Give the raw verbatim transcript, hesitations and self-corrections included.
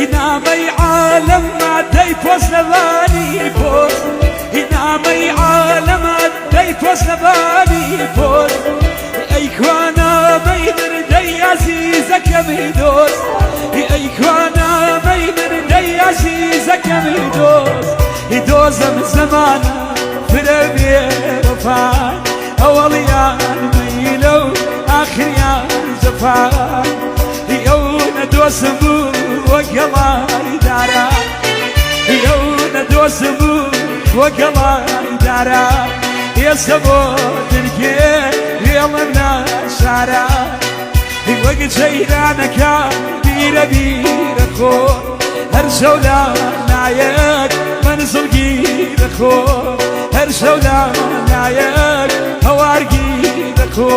Inamai ʻalama dei pos na wani pos. Inamai ʻalama dei pos na wani pos. Ei kwana mai mene dei aziza kami dos. Ei kwana mai mene dei aziza kami dos. I dos am zamana fira bi wafai. Awalian mai lo akhirian zafai. Iona dosamu wa galai dara. Iona dosamu wa galai dara. Ia sabo dirge ia lamna sara. Iwa ga jairana ka bira bira ko. Har saula nayak manzil gira ko. Har saula nayak hawar gira ko.